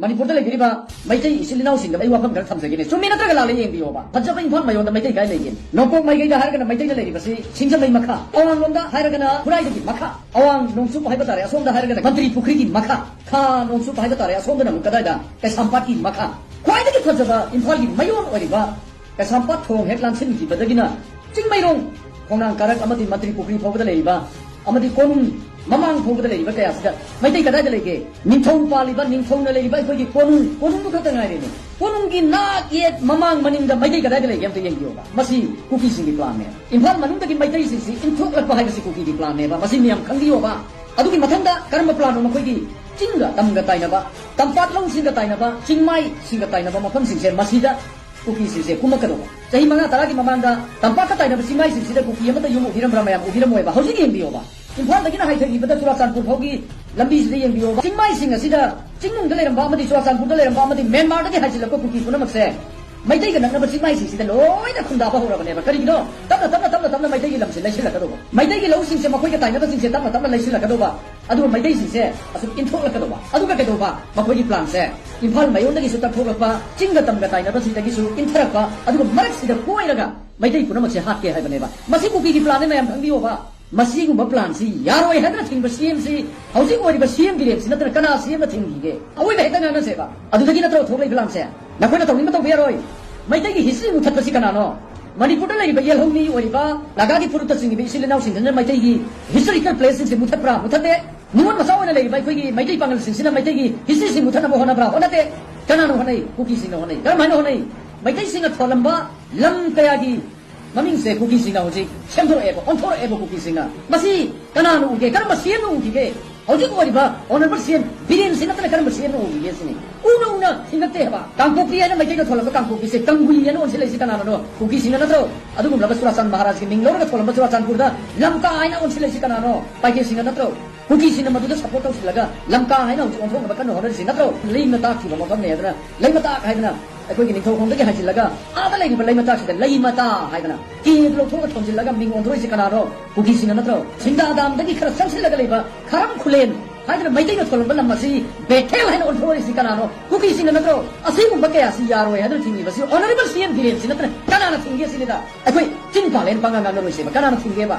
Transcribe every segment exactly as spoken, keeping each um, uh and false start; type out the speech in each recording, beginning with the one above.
ꯃꯅꯤꯄꯨꯔꯗ ꯂꯩꯕꯤꯔꯤꯕ ꯃꯩꯇꯩ ꯏꯆꯤꯜ ꯏꯅꯥꯎꯁꯤꯡꯗ ꯑꯩ ꯋꯥꯐꯝ ꯈꯔ ꯊꯝꯖꯒꯦꯅꯦ꯫ ꯆꯨꯝꯃꯤ ꯅꯠꯇ꯭ꯔꯒ ꯂꯥꯜꯂꯤ ꯌꯦꯡꯕꯤꯌꯣꯕ꯫ ꯐꯖꯕ ꯏꯝꯐꯥꯜ ꯃꯌꯣꯟꯗ ꯃꯩꯇꯩ ꯀꯥꯏ ꯂꯩꯒꯦ? ꯅꯣꯡꯄꯣꯛ ꯃꯥꯏꯀꯩꯗ ꯍꯥꯏꯔꯒꯅ ꯃꯩꯇꯩꯅ ꯂꯩꯔꯤꯕꯁꯤ ꯁꯤꯡꯖꯃꯩ ꯃꯈꯥ, ꯑꯋꯥꯡꯂꯣꯝꯗ ꯍꯥꯏꯔꯒꯅ ꯈꯨꯔꯥꯏꯗꯒꯤ ꯃꯈꯥ, ꯑꯋꯥꯡ ꯅꯣꯡꯆꯨꯞ ꯍꯥꯏꯕ ꯇꯥꯔꯦ, ꯑꯁꯣꯝꯗ ꯍꯥꯏꯔꯒꯅ ꯃꯟꯇ꯭ꯔꯤ ꯄꯨꯈ꯭ꯔꯤꯒꯤ ꯃꯈꯥ, ꯈꯥ ꯅꯣꯡꯆꯨꯞ ꯍꯥꯏꯕ ꯇꯥꯔꯦ, ꯑꯁꯣꯝꯗꯅ ꯑꯃꯨꯛ ꯀꯗꯥꯏꯗ? ꯀꯩꯁꯥꯝꯄꯥꯠꯀꯤ ꯃꯈꯥ꯫ ꯈ꯭ꯋꯥꯏꯗꯒꯤ ꯐꯖꯕ ꯏꯝꯐꯥꯜꯒꯤ ꯃꯌꯣꯟ ꯑꯣꯏꯔꯤꯕ ꯀꯩꯁꯥꯝꯄꯥꯠ ꯊꯣꯡ ꯍꯦꯛ ꯂꯥꯟꯁꯤꯟꯈꯤꯕꯗꯒꯤꯅ ꯆꯤꯡꯃꯩꯔꯣꯡ, ꯈꯣꯡꯅꯥꯡ ꯀꯥꯔꯛ ꯑꯃꯗꯤ ꯃꯟꯇ꯭ꯔꯤ ꯄꯨꯈ꯭ꯔꯤ ꯐꯥꯎꯕꯗ ꯂꯩꯔꯤꯕ ꯑꯃꯗꯤ ꯀꯣꯅꯨꯡ ꯃꯃꯥꯡ ꯐꯥꯎꯕꯗ ꯂꯩꯔꯤꯕ ꯀꯌꯥꯁꯤꯗ ꯃꯩꯇꯩ ꯀꯗꯥꯏꯗ ꯂꯩꯒꯦ? ꯅꯤꯡꯊꯧ ꯄꯥꯜꯂꯤꯕ, ꯅꯤꯡꯊꯧꯅ ꯂꯩꯔꯤꯕ ꯑꯩꯈꯣꯏꯒꯤ ꯀꯣꯅꯨꯡ, ꯀꯣꯅꯨꯡꯗꯨ ꯈꯛꯇ ꯉꯥꯏꯔꯦꯅꯦ꯫ ꯀꯣꯅꯨꯡꯒꯤ ꯅꯥꯛ ꯌꯦꯠ ꯃꯃꯥꯡ ꯃꯅꯤꯡꯗ ꯃꯩꯇꯩ ꯀꯗꯥꯏꯗ ꯂꯩꯒꯦ ꯑꯝꯇ ꯌꯦꯡꯕꯤꯌꯣꯕ꯫ ꯃꯁꯤ ꯀꯨꯀꯤꯁꯤꯡꯒꯤ ꯄ꯭ꯂꯥꯟꯅꯦ꯫ ꯏꯝꯐꯥꯜ ꯃꯅꯨꯡꯗꯒꯤ ꯃꯩꯇꯩꯁꯤꯡꯁꯤ ꯏꯟꯊꯣꯛꯂꯛꯄ ꯍꯥꯏꯕꯁꯤ ꯀꯨꯀꯤꯒꯤ ꯄ꯭ꯂꯥꯟꯅꯦꯕ꯫ ꯃꯁꯤ ꯃꯌꯥꯝ ꯈꯪꯕꯤꯌꯣꯕ꯫ ꯑꯗꯨꯒꯤ ꯃꯊꯪꯗ ꯀꯔꯝꯕ ꯄ꯭ꯂꯥꯟꯅꯣ? ꯃꯈꯣꯏꯒꯤ ꯆꯤꯡꯒ ꯇꯝꯒ ꯇꯥꯏꯅꯕ, ꯇꯝꯄꯥꯛ ꯂꯧꯁꯤꯡꯒ ꯇꯥꯏꯅꯕ, ꯆꯤꯡꯃꯥꯏꯁꯤꯡꯒ ꯇꯥꯏꯅꯕ ꯃꯐꯝꯁꯤꯡꯁꯦ, ꯃꯁꯤꯗ ꯀꯨꯀꯤꯁꯤꯡꯁꯦ ꯀꯨꯝꯃꯛꯀꯗꯧꯕ꯫ ꯆꯍꯤ ꯃꯉꯥ ꯇꯔꯥꯒꯤ ꯃꯃꯥꯡꯗ ꯇꯝꯄꯥꯛꯀ ꯇꯥꯏꯅꯕ ꯆꯤꯡꯃꯥꯏꯁꯤꯡꯁꯤꯗ ꯀꯨꯀꯤ ꯑꯃꯠꯇ ꯌꯨꯝ ꯎꯕꯤꯔꯝꯕ꯭ꯔꯥ? ꯃꯌꯥꯝ ꯎꯕꯤꯔꯝꯃꯣꯏꯕ꯫ ꯍꯧꯖꯤꯛ ꯌꯦꯡꯕꯤꯌꯣꯕ, ꯏꯝꯐꯥꯜꯗꯒꯤꯅ ꯍꯥꯏꯊꯈꯤꯕꯗ ꯆꯨꯔꯥꯆꯥꯟꯄꯨꯔ ꯐꯥꯎꯒꯤ ꯂꯝꯕꯤꯁꯤꯗ ꯌꯦꯡꯕꯤꯌꯣꯕ, ꯆꯤꯡꯃꯥꯏꯁꯤꯡ ꯑꯁꯤꯗ, ꯆꯤꯡꯅꯨꯡꯗ ꯂꯩꯔꯝꯕ ꯑꯃꯗꯤ ꯆꯨꯔꯥꯆꯥꯟꯄꯨꯔꯗ ꯂꯩꯔꯝꯕ ꯑꯃꯗꯤ ꯃ꯭ꯌꯥꯟꯃꯥꯔꯗꯒꯤ ꯍꯥꯏꯖꯤꯜꯂꯛꯄ ꯀꯨꯀꯤ ꯄꯨꯝꯅꯃꯛꯁꯦ ꯃꯩꯇꯩꯒ ꯅꯛꯅꯕ ꯆꯤꯡꯃꯥꯏꯁꯤꯡꯁꯤꯗ ꯂꯣꯏꯅ ꯈꯨꯟꯗꯥꯕ ꯍꯧꯔꯕꯅꯦꯕ꯫ ꯀꯔꯤꯒꯤꯅꯣ? ꯇꯞꯅ ꯇꯞꯅ, ꯇꯞꯅ ꯇꯞꯅ ꯃꯩꯇꯩꯒꯤ ꯂꯝꯁꯦ ꯂꯩꯁꯤꯜꯂꯛꯀꯗꯧꯕ, ꯃꯩꯇꯩꯒꯤ ꯂꯧꯁꯤꯡꯁꯦ ꯃꯈꯣꯏꯒ ꯇꯥꯏꯅꯕꯁꯤꯡꯁꯦ ꯇꯞꯅ ꯇꯞꯅ ꯂꯩꯁꯤꯜꯂꯛꯀꯗꯧꯕ, ꯑꯗꯨꯒ ꯃꯩꯇꯩꯁꯤꯡꯁꯦ ꯑꯁꯨꯝ ꯏꯟꯊꯣꯛꯂꯛꯀꯗꯧꯕ꯫ ꯑꯗꯨꯒ ꯀꯩꯗꯧꯕ? ꯃꯈꯣꯏꯒꯤ ꯄ꯭ꯂꯥꯟꯁꯦ ꯏꯝꯐꯥꯜ ꯃꯌꯣꯟꯗꯒꯤꯁꯨ ꯇꯞꯊꯣꯛꯂꯛꯄ, ꯆꯤꯡꯒ ꯇꯝꯒ ꯇꯥꯏꯅꯕꯁꯤꯗꯒꯤꯁꯨ ꯏꯟꯊꯔꯛꯄ, ꯑꯗꯨꯒ ꯃꯔꯛꯁꯤꯗ ꯀꯣꯏꯔꯒ ꯃꯩꯇꯩ ꯄꯨꯝꯅꯃꯛꯁꯦ ꯍꯥꯠꯀꯦ ꯍꯥꯏꯕꯅꯦꯕ꯫ ꯃꯁꯤ ꯀꯨꯀꯤꯒꯤ ꯄ꯭ꯂꯥꯟꯅꯦ, ꯃꯌꯥꯝ ꯈꯪꯕꯤꯌꯣꯕ꯫ ꯃꯁꯤꯒꯨꯝꯕ ꯄ꯭ꯂꯥꯟꯁꯤ ꯌꯥꯔꯣꯏ ꯍꯥꯏꯗꯅ ꯊꯤꯡꯕ ꯁꯤ ꯑꯦꯝꯁꯤ, ꯍꯧꯖꯤꯛ ꯑꯣꯏꯔꯤꯕ ꯁꯤ ꯑꯦꯝ ꯕꯤꯔꯦꯟꯁꯤ ꯅꯠꯇꯅ ꯀꯅꯥ ꯁꯤ ꯑꯦꯝꯅ ꯊꯤꯡꯈꯤꯒꯦ? ꯑꯋꯣꯏꯕ ꯍꯦꯛꯇ ꯉꯥꯡꯅꯁꯦꯕ꯫ ꯑꯗꯨꯗꯒꯤ ꯅꯠꯇ꯭ꯔꯣ ꯊꯣꯛꯂꯛꯏ ꯄ꯭ꯂꯥꯟꯁꯦ? ꯅꯈꯣꯏꯅ ꯇꯧꯅꯤꯡꯕ ꯇꯧꯕ ꯌꯥꯔꯣꯏ꯫ ꯃꯩꯇꯩꯒꯤ ꯍꯤꯁꯇ꯭ꯔꯤ ꯃꯨꯊꯠꯄꯁꯤ ꯀꯅꯥꯅꯣ? ꯃꯅꯤꯄꯨꯔꯗ ꯂꯩꯔꯤꯕ ꯌꯦꯜꯍꯧꯃꯤ ꯑꯣꯏꯔꯤꯕ ꯅꯥꯒꯥꯒꯤ ꯐꯨꯔꯨꯞꯇ ꯆꯤꯡꯉꯤꯕ ꯏꯆꯤꯜ ꯏꯅꯥꯎꯁꯤꯡꯁꯤꯅ ꯃꯩꯇꯩꯒꯤ ꯍꯤꯁꯇꯣꯔꯤꯀꯦꯜ ꯄ꯭ꯂꯦꯁꯁꯤꯡꯁꯦ ꯃꯨꯊꯠꯄ꯭ꯔꯥ? ꯃꯨꯊꯠꯇꯦ꯫ ꯅꯤꯉꯣꯜ ꯃꯆꯥ ꯑꯣꯏꯅ ꯂꯩꯔꯤꯕ ꯑꯩꯈꯣꯏꯒꯤ ꯃꯩꯇꯩ ꯄꯥꯉꯜꯁꯤꯡꯁꯤꯅ ꯃꯩꯇꯩꯒꯤ ꯍꯤꯁꯇ꯭ꯔꯤꯁꯤ ꯃꯨꯊꯠꯅꯕ ꯍꯣꯠꯅꯕ꯭ꯔꯥ? ꯍꯣꯠꯅꯗꯦ꯫ ꯀꯅꯥꯅ ꯍꯣꯠꯅꯩ? ꯀꯨꯀꯤꯁꯤꯡꯅ ꯍꯣꯠꯅꯩ꯫ ꯀꯔꯝꯍꯥꯏꯅ ꯍꯣꯠꯅꯩ? ꯃꯩꯇꯩꯁꯤꯡꯅ ꯊꯣꯜꯂꯝꯕ ꯂꯝ ꯀꯌꯥꯒꯤ ꯃꯃꯤꯡꯁꯦ ꯀꯨꯀꯤꯁꯤꯡꯅ ꯍꯧꯖꯤꯛ ꯁꯦꯝꯗꯣꯔꯛꯑꯦꯕ, ꯑꯣꯟꯊꯣꯔꯛꯑꯦꯕ ꯀꯨꯀꯤꯁꯤꯡꯅ꯫ ꯃꯁꯤ ꯀꯅꯥꯅ ꯎꯒꯦ? ꯀꯔꯝꯕ ꯁꯤ ꯑꯦꯝꯅ ꯎꯈꯤꯒꯦ? ꯍꯧꯖꯤꯛ ꯑꯣꯏꯔꯤꯕ ꯑꯣꯅꯔꯦꯕꯜ ꯁꯤ ꯑꯦꯝ ꯕꯤꯔꯦꯟꯁꯤ ꯅꯠꯇꯅ ꯀꯔꯝꯕ ꯁꯤ ꯑꯦꯝꯅ ꯎꯈꯤꯒꯦ ꯁꯤꯅꯤ꯫ ꯎꯅ ꯎꯅ ꯊꯤꯡꯒꯠꯇꯦ ꯍꯥꯏꯕ꯫ ꯀꯥꯡꯄꯣꯛꯄꯤ ꯍꯥꯏꯅ ꯃꯩꯇꯩꯅ ꯊꯣꯜꯂꯝꯕ ꯀꯥꯡꯄꯣꯛꯄꯤꯁꯦ ꯀꯪꯒꯨꯏ ꯍꯥꯏꯅ ꯑꯣꯟꯁꯤꯜꯂꯛꯏꯁꯤ ꯀꯅꯥꯅꯅꯣ? ꯀꯨꯀꯤꯁꯤꯡꯅ ꯅꯠꯇ꯭ꯔꯣ? ꯑꯗꯨꯒꯨꯝꯂꯕ ꯆꯨꯔꯥꯆꯥꯟ ꯃꯍꯥꯔꯥꯖꯒꯤ ꯃꯤꯡ ꯂꯧꯔꯒ ꯊꯣꯜꯂꯝꯕ ꯆꯨꯔꯥꯆꯥꯟꯄꯨꯔꯗ ꯂꯝꯀꯥ ꯍꯥꯏꯅ ꯑꯣꯟꯁꯤꯜꯂꯛꯏꯁꯤ ꯀꯅꯥꯅꯣ? ꯄꯥꯏꯀꯦꯁꯤꯡꯅ ꯅꯠꯇ꯭ꯔꯣ? ꯀꯨꯀꯤꯁꯤꯡꯅ ꯃꯗꯨꯗ ꯁꯞꯄꯣꯔꯠ ꯇꯧꯁꯤꯜꯂꯒ ꯂꯝꯀꯥ ꯍꯥꯏꯅ ꯍꯧꯖꯤꯛ ꯑꯣꯟꯊꯣꯛꯅꯕ ꯀꯟꯅ ꯍꯣꯠꯅꯔꯤꯁꯤ ꯅꯠꯇ꯭ꯔꯣ? ꯂꯩꯃ ꯇꯥꯛꯈꯤꯕ ꯃꯐꯝꯅꯦ ꯍꯥꯏꯗꯅ, ꯂꯩꯃ ꯇꯥꯛ ꯍꯥꯏꯗꯅ ꯑꯩꯈꯣꯏꯒꯤ ꯅꯤꯡꯊꯧꯈꯣꯡꯗꯒꯤ ꯍꯥꯏꯖꯤꯜꯂꯒ ꯑꯥꯗ ꯂꯩꯔꯤꯕ ꯂꯩꯃ ꯇꯥꯛꯁꯤꯗ ꯂꯩꯃꯇꯥ ꯍꯥꯏꯗꯅ ꯀꯦꯗꯨ ꯂꯧꯊꯣꯛꯑꯒ ꯊꯣꯟꯖꯤꯜꯂꯒ ꯃꯤꯡ ꯑꯣꯟꯊꯣꯔꯛꯏꯁꯤ ꯀꯅꯥꯅꯣ? ꯀꯨꯀꯤꯁꯤꯡꯅ ꯅꯠꯇ꯭ꯔꯣ? ꯁꯤꯡꯗꯥ ꯗꯥꯝꯗꯒꯤ ꯈꯔ ꯆꯪꯁꯤꯜꯂꯒ ꯂꯩꯕ ꯈꯥꯔꯝ ꯈꯨꯂꯦꯟ ꯍꯥꯏꯗꯅ ꯃꯩꯇꯩꯅ ꯊꯣꯜꯂꯝꯕ ꯂꯝ ꯑꯁꯤ ꯕꯦꯊꯦꯜ ꯍꯥꯏꯅ ꯑꯣꯟꯊꯣꯔꯛꯏꯁꯤ ꯀꯅꯥꯅꯣ? ꯀꯨꯀꯤꯁꯤꯡꯅ ꯅꯠꯇ꯭ꯔꯣ? ꯑꯁꯤꯒꯨꯝꯕ ꯀꯌꯥꯁꯤ ꯌꯥꯔꯣꯏ ꯍꯥꯏꯗꯨꯅ ꯊꯤꯡꯉꯤꯕꯁꯤ ꯑꯣꯅꯔꯦꯕꯜ ꯁꯤ ꯑꯦꯝ ꯕꯤꯔꯦꯟꯁꯤ ꯅꯠꯇꯅ ꯀꯅꯥꯅ ꯊꯤꯡꯒꯦ ꯁꯤꯅꯤꯗ꯫ ꯑꯩꯈꯣꯏ ꯆꯤꯟ ꯄꯥꯜꯂꯦꯅ ꯄꯉꯥꯡ ꯉꯥꯡꯅꯔꯣꯏꯁꯦꯕ꯫ ꯀꯅꯥꯅ ꯊꯤꯡꯒꯦꯕ?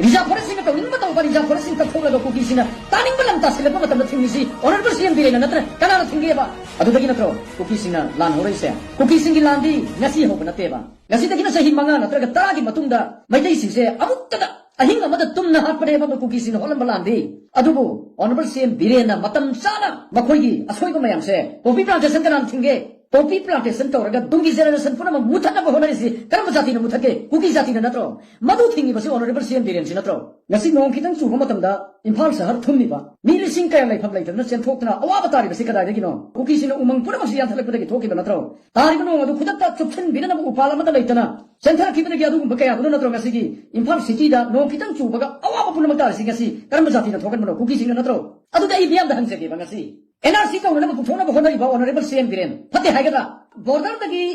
ꯔꯤꯖꯥꯔꯚ ꯐꯣꯔꯦꯁꯁꯤꯡꯅ ꯇꯧꯅꯤꯡꯕ ꯇꯧꯕ, ꯔꯤꯖꯥꯔꯚ ꯐꯣꯔꯦꯁꯁꯤꯡ ꯀꯛꯊꯣꯛꯂꯒ ꯀꯨꯀꯤꯁꯤꯡꯅ ꯇꯥꯅꯤꯡꯕ ꯂꯝ ꯇꯥꯁꯤꯜꯂꯛꯄ ꯃꯇꯝꯗ ꯊꯤꯡꯉꯤꯁꯤ ꯑꯣꯅꯔꯦꯕꯜ ꯁꯤ ꯑꯦꯝ ꯕꯤꯔꯦꯟꯅ ꯅꯠꯇꯅ ꯀꯅꯥꯅ ꯊꯤꯡꯒꯦꯕ? ꯑꯗꯨꯗꯒꯤ ꯅꯠꯇ꯭ꯔꯣ ꯀꯨꯀꯤꯁꯤꯡꯅ ꯂꯥꯟ ꯍꯧꯔꯛꯏꯁꯦ? ꯀꯨꯀꯤꯁꯤꯡꯒꯤ ꯂꯥꯟꯗꯤ ꯉꯁꯤ ꯍꯧꯕ ꯅꯠꯇꯦꯕ꯫ ꯉꯁꯤꯗꯒꯤꯅ ꯆꯍꯤ ꯃꯉꯥ ꯅꯠꯇ꯭ꯔꯒ ꯇꯔꯥꯒꯤ ꯃꯇꯨꯡꯗ ꯃꯩꯇꯩꯁꯤꯡꯁꯦ ꯑꯃꯨꯛꯇꯗ ꯑꯍꯤꯡ ꯑꯃꯗ ꯇꯨꯝꯅ ꯍꯥꯠꯄꯅꯦꯕ ꯀꯨꯀꯤꯁꯤꯡꯅ ꯍꯣꯠꯂꯝꯕ ꯂꯥꯟꯗꯤ꯫ ꯑꯗꯨꯕꯨ ꯑꯣꯅꯔꯦꯕꯜ ꯁꯤ ꯑꯦꯝ ꯕꯤꯔꯦꯟꯅ ꯃꯇꯝ ꯆꯥꯅ ꯃꯈꯣꯏꯒꯤ ꯑꯁꯣꯏꯕ ꯃꯌꯥꯝꯁꯦ, ꯄꯣꯄꯤ ꯄ꯭ꯂꯥꯟꯇꯦꯁꯟ ꯀꯅꯥꯅ ꯊꯤꯡꯒꯦ? ꯄꯣꯄꯤ ꯄ꯭ꯂꯥꯟꯇꯦꯁꯟ ꯇꯧꯔꯒ ꯇꯨꯡꯒꯤ ꯖꯦꯅꯦꯔꯦꯁꯟ ꯄꯨꯝꯅꯃꯛ ꯃꯨꯊꯠꯅꯕ ꯍꯣꯠꯅꯔꯤꯁꯤ ꯀꯔꯝꯕ ꯖꯥꯇꯤꯅ ꯃꯨꯊꯠꯀꯦ? ꯀꯨꯀꯤ ꯖꯥꯇꯤꯅ ꯅꯠꯇ꯭ꯔꯣ? ꯃꯗꯨ ꯊꯤꯡꯉꯤꯕꯁꯤ ꯑꯣꯅꯔꯦꯕꯜ ꯁꯤ ꯑꯦꯝ ꯕꯤꯔꯦꯟꯁꯤ ꯅꯠꯇ꯭ꯔꯣ? ꯉꯁꯤ ꯅꯣꯡ ꯈꯤꯇꯪ ꯆꯨꯕ ꯃꯇꯝꯗ ꯏꯝꯐꯥꯜ ꯁꯍꯔ ꯊꯨꯝꯃꯤꯕ ꯃꯤ ꯂꯤꯁꯤꯡ ꯀꯌꯥ ꯂꯩꯐꯝ ꯂꯩꯇꯗꯅ ꯆꯦꯟꯊꯣꯛꯇꯅ ꯑꯋꯥꯕ ꯇꯥꯔꯤꯕꯁꯤ ꯀꯗꯥꯏꯗꯒꯤꯅꯣ? ꯀꯨꯀꯤꯁꯤꯡꯅ ꯎꯃꯪ ꯄꯨꯝꯅꯃꯛꯁꯤ ꯌꯥꯟꯊꯠꯂꯛꯄꯗꯒꯤ ꯊꯣꯛꯈꯤꯕ ꯅꯠꯇ꯭ꯔꯣ? ꯇꯥꯔꯤꯕ ꯅꯣꯡ ꯑꯗꯨ ꯈꯨꯗꯛꯇ ꯆꯨꯞꯁꯤꯟꯕꯤꯅꯅꯕ ꯎꯄꯥꯜ ꯑꯃꯠꯇ ꯂꯩꯇꯅ ꯆꯦꯟꯊꯔꯛꯈꯤꯕꯗꯒꯤ ꯑꯗꯨꯒꯨꯝꯕ ꯀꯌꯥꯗꯨꯅ ꯅꯠꯇ꯭ꯔꯣ ꯉꯁꯤꯒꯤ ꯏꯝꯐꯥꯜ ꯁꯤꯇꯤꯗ ꯅꯣꯡ ꯈꯤꯇꯪ ꯆꯨꯕꯒ ꯑꯋꯥꯕ ꯄꯨꯝꯅꯃꯛ ꯇꯥꯔꯤꯁꯤ? ꯉꯁꯤ ꯀꯔꯝꯕ ꯖꯥꯇꯤꯅ ꯊꯣꯛꯍꯟꯕꯅꯣ? ꯀꯨꯀꯤꯁꯤꯡꯅ ꯅꯠꯇ꯭ꯔꯣ? ꯑꯗꯨꯗꯤ ꯑꯩ ꯃꯤꯌꯥꯝꯗ ꯍꯪꯖꯒꯦꯕ, ꯉꯁꯤ ꯑꯦꯟ ꯑꯥꯔ ꯁꯤ ꯇꯧꯅꯅꯕ ꯄꯨꯊꯣꯛꯅꯕ ꯍꯣꯠꯅꯔꯤꯕ ꯑꯣꯅꯔꯦꯕꯜ ꯁꯤ ꯑꯦꯝ ꯕꯤꯔꯦꯟ ꯐꯠꯇꯦ ꯍꯥꯏꯒꯗ꯭ꯔꯥ? ꯕꯣꯔꯗꯔꯗꯒꯤ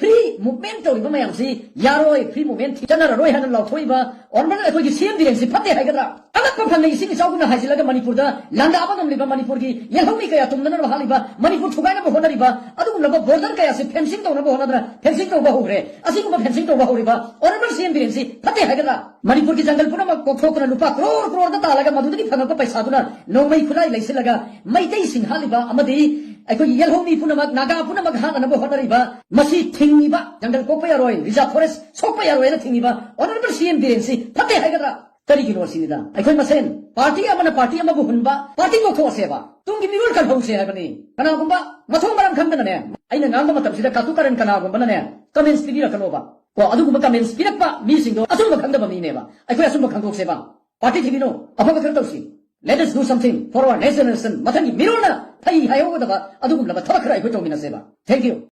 ꯐ꯭ꯔꯤ ꯃꯨꯚꯃꯦꯟ ꯇꯧꯔꯤꯕ ꯃꯌꯥꯝꯁꯤ ꯌꯥꯔꯣꯏ, ꯐ꯭ꯔꯤ ꯃꯨꯚꯃꯦꯟ ꯆꯠꯅꯔꯔꯣꯏ ꯍꯥꯏꯅ ꯂꯥꯎꯊꯣꯛꯏꯕ ꯑꯣꯅꯔꯦꯕꯜ ꯑꯩꯈꯣꯏꯒꯤ ꯁꯤ ꯑꯦꯝ ꯕꯤꯔꯦꯟꯁꯤ ꯐꯠꯇꯦ ꯍꯥꯏꯒꯗ꯭ꯔꯥ? ꯑꯉꯛꯄ ꯐꯪꯅ ꯏꯁꯤꯡ ꯏꯆꯥꯎꯒꯨꯝꯅ ꯍꯥꯏꯖꯤꯜꯂꯒ ꯃꯅꯤꯄꯨꯔꯗ ꯂꯥꯟꯗꯥꯕ ꯉꯝꯂꯤꯕ, ꯃꯅꯤꯄꯨꯔꯒꯤ ꯌꯦꯜꯍꯧꯃꯤ ꯀꯌꯥ ꯇꯨꯝꯅꯅꯕ ꯍꯥꯠꯂꯤꯕ, ꯃꯅꯤꯄꯨꯔ ꯊꯨꯒꯥꯏꯅꯕ ꯍꯣꯠꯅꯔꯤꯕ ꯑꯗꯨꯒꯨꯝꯂꯕ ꯕꯣꯔꯗꯔ ꯀꯌꯥꯁꯤ ꯐꯦꯟꯁꯤꯡ ꯇꯧꯅꯕ ꯍꯣꯠꯅꯗꯅ ꯐꯦꯟꯁꯤꯡ ꯇꯧꯕ ꯍꯧꯔꯦ꯫ ꯑꯁꯤꯒꯨꯝꯕ ꯐꯦꯟꯁꯤꯡ ꯇꯧꯕ ꯍꯧꯔꯤꯕ ꯑꯣꯅꯔꯦꯕꯜ ꯁꯤ ꯑꯦꯝ ꯕꯤꯔꯦꯟꯁꯤ ꯐꯠꯇꯦ ꯍꯥꯏꯒꯗ꯭ꯔꯥ? ꯃꯅꯤꯄꯨꯔꯒꯤ ꯖꯪꯒꯜ ꯄꯨꯝꯅꯃꯛ ꯀꯣꯛꯊꯣꯛꯇꯨꯅ ꯂꯨꯄꯥ ꯀ꯭ꯔꯣꯔ ꯀ꯭ꯔꯣꯔꯗ ꯇꯥꯜꯂꯒ ꯃꯗꯨꯗꯒꯤ ꯐꯪꯉꯛꯄ ꯄꯩꯁꯥꯗꯨꯅ ꯅꯣꯡꯃꯩ ꯈꯨꯠꯂꯥꯏ ꯂꯩꯁꯤꯜꯂꯒ ꯃꯩꯇꯩꯁꯤꯡ ꯍꯥꯠꯂꯤꯕ ꯑꯃꯗꯤ ꯑꯩꯈꯣꯏꯒꯤ ꯌꯦꯜꯍꯧꯃꯤ ꯄꯨꯝꯅꯃꯛ, ꯅꯥꯒꯥ ꯄꯨꯝꯅꯃꯛ ꯍꯥꯠꯅꯅꯕ ꯍꯣꯠꯅꯔꯤꯕ, ꯃꯁꯤ ꯊꯤꯡꯉꯤꯕ, ꯖꯪꯒꯜ ꯀꯣꯛꯄ ꯌꯥꯔꯣꯏ, ꯔꯤꯖꯥꯔꯚ ꯐꯣꯔꯦꯁ ꯁꯣꯛꯄ ꯌꯥꯔꯣꯏ ꯍꯥꯏꯅ ꯊꯤꯡꯉꯤꯕ ꯑꯣꯅꯔꯦꯕꯜ ꯁꯤ ꯑꯦꯝ ꯕꯤꯔꯦꯟꯁꯤ ꯐꯠꯇꯦ ꯍꯥꯏꯒꯗ꯭ꯔꯥ? ꯀꯔꯤꯒꯤꯅꯣ ꯁꯤꯅꯤꯗ꯫ ꯑꯩꯈꯣꯏ ꯃꯁꯦꯟ ꯄꯥꯔꯇꯤ ꯑꯃꯅ ꯄꯥꯔꯇꯤ ꯑꯃꯕꯨ ꯍꯨꯟꯕ, ꯄꯥꯔꯇꯤ ꯇꯣꯛꯊꯣꯛꯑꯁꯦꯕ꯫ ꯇꯨꯡꯒꯤ ꯃꯤꯔꯣꯜ ꯀꯜꯍꯧꯁꯦ ꯍꯥꯏꯕꯅꯤ꯫ ꯀꯅꯥꯒꯨꯝꯕ ꯃꯊꯣꯡ ꯃꯔꯝ ꯈꯪꯗꯅꯅꯦ, ꯑꯩꯅ ꯉꯥꯡꯕ ꯃꯇꯝꯁꯤꯗ ꯀꯥꯇꯨ ꯀꯥꯔꯟ ꯀꯅꯥꯒꯨꯝꯕꯅꯅꯦ ꯀꯃꯦꯟꯁ ꯄꯤꯕꯤꯔꯛꯀꯅꯣꯕ꯫ ꯀꯣ, ꯑꯗꯨꯒꯨꯝꯕ ꯀꯃꯦꯟꯁ ꯄꯤꯔꯛꯄ ꯃꯤꯁꯤꯡꯗꯣ ꯑꯆꯨꯝꯕ ꯈꯪꯗꯕ ꯃꯤꯅꯦꯕ꯫ ꯑꯩꯈꯣꯏ ꯑꯆꯨꯝꯕ ꯈꯪꯗꯣꯛꯁꯦꯕ꯫ ꯄꯥꯔꯇꯤ ꯊꯤꯕꯤꯅꯨ, ꯑꯐꯕ ꯈꯔ ꯇꯧꯁꯤ꯫ Let us do something for our next generation. ꯃꯊꯪꯒꯤ ꯃꯤꯔꯣꯜꯅ ꯐꯩ ꯍꯥꯏꯍꯧꯒꯗꯕ ꯑꯗꯨꯒꯨꯝꯂꯕ ꯊꯕꯛ ꯈꯔ ꯑꯩꯈꯣꯏ ꯇꯧꯃꯤꯟꯅꯁꯦꯕ꯫ Thank you.